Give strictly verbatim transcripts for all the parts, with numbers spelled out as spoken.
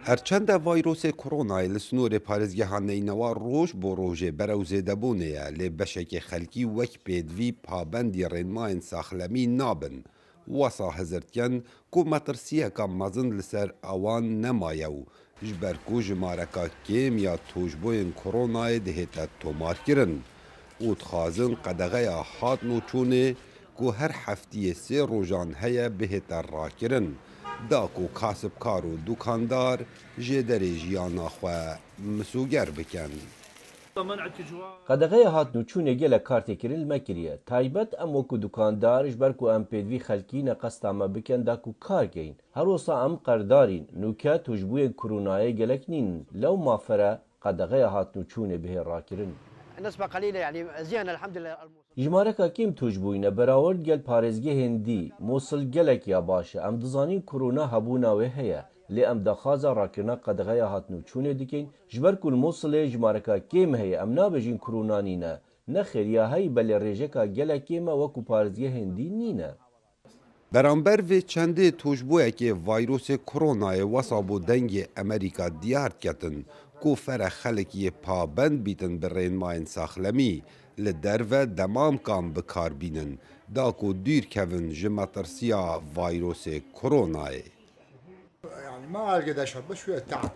Her çende vayrosê koronayê li snorê parêzgeha Neynewa roj bo rojê berew zêdebûnê ye, lê beşekê xelkî wek pêdivî pabendî rênmayên saxlemî nabin. Wesa hizir dikin ku metirsiyeka mezin li ser ewan nemaye û ji ber ku jimareka kêm ya tûjbûyên koronayê dihête tomarkirin û dixwazin qedexeya hatnûçûnê ku her heftiyê sê rojan heye bihête rakirin, da ku kasibkar û dukandar jêderê jiyana xwe misûger bikin. Qedexeya hatnûçûnê gelek kar tê kirin li me kiriye. Taybet em wekû dukandar ji ber ku em pêdivî xelkî ne qesta me bikin da ku kar keyin. Her wisa em qerdarîn. Nûke tûjbûyên koronayê gelek nîn. Lewma fere qedexeya hatnûçûnê bihê rakirin. نسبة قليلة يعني زين الحمد لله. Jimareka kêm tûjbûyî ne berawerd gel parêzgehên dî. Mûsil gelek ya baş e. Em dizanîn korona hebûna wê heye. Lê em daxwaza rakirina qedexeya hatnûçûnê dikin. Ji ber ku li Mûsilê jimareka kêm heye, em nabêjin korona nîne. Nexêr ya heyî belê rêjeka gelek kêm e wekû parêzgehên dî nîne. Beramber vê çendê tûjbûyekê vayrosê koronayê wesa bo Dengê Emerîka diyar diketin ku fere xelk yê pabend bîtin bi rênmayên saxlemî li derve demamkan bi kar bînin, da ku dûr kevin ji metirsiya vayrosê koronayê. يعني ما ألقى داش بس شوية تعب.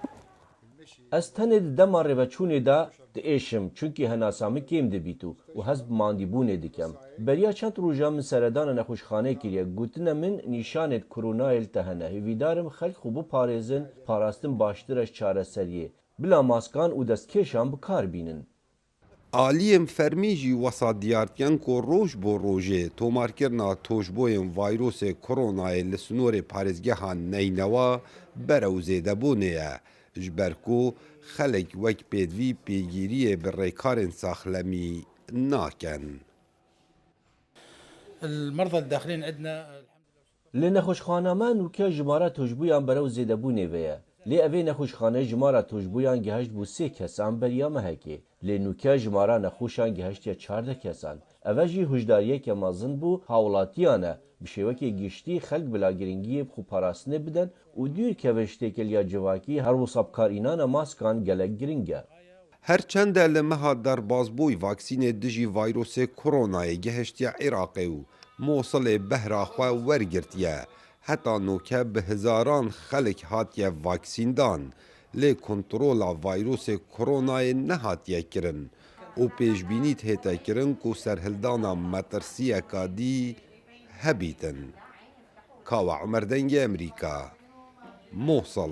Ez tenê di dema rêveçûnê de diêşim, çunkî henasa min kêm dibît û û hez bi mandîbûnê dikem. Beriya çend rojan min seredana nexweşxaneyê kiriye. Gotine min nîşanêd koronayê li te hene. Hêvîdar im xelk xwe biparêzin, parastin baştir e ji çareseriyê. Bila maskan û destkêşan bi kar bînin. Aliyên fermî jî wesa diyar dikin ku roj bo rojê tomarkirina tûjbûyên vayrosê koronayê li snorê parêzgeha Neynewa berew zêdebûnê ye, ji ber ku xelk wek pêdivî pêgîriyê bi rêkarên saxlemî nakin. المرضى الداخلين عندنا Li nexweşxana me nûke jimara tûjbûyan berew zêdebûnê ve ye. Lê evê nexweşxane jimara tûjbûyan gihişt bo sê kesan beriya mehekê. Lê nûke jimara nexweşan gihiştiye çardeh kesan. Eve jî hişdariyeke mezin bo hawlatiyan e. Bi şêwekê giştî xelk bila giringiyê bi xweparastinê bidin û dûr kevin ji têkiliya civakî, her wisa bikarînana maskan gelek giring e. Her çende li meha derbazbûy vaksînê dijî vayrosê koronayê gihiştiye Iraqê û Mosilê behra xwe wergirtiye, heta nûke bi hizaran xelk hatiye vaksîndan, lê kontrola vayrosê koronayê nehatiye kirin û pêşbînî dihête kirin ku serhildana metirsiyeka dî hebîtin. Kawa Umer Dengê Emerîka, Mosil.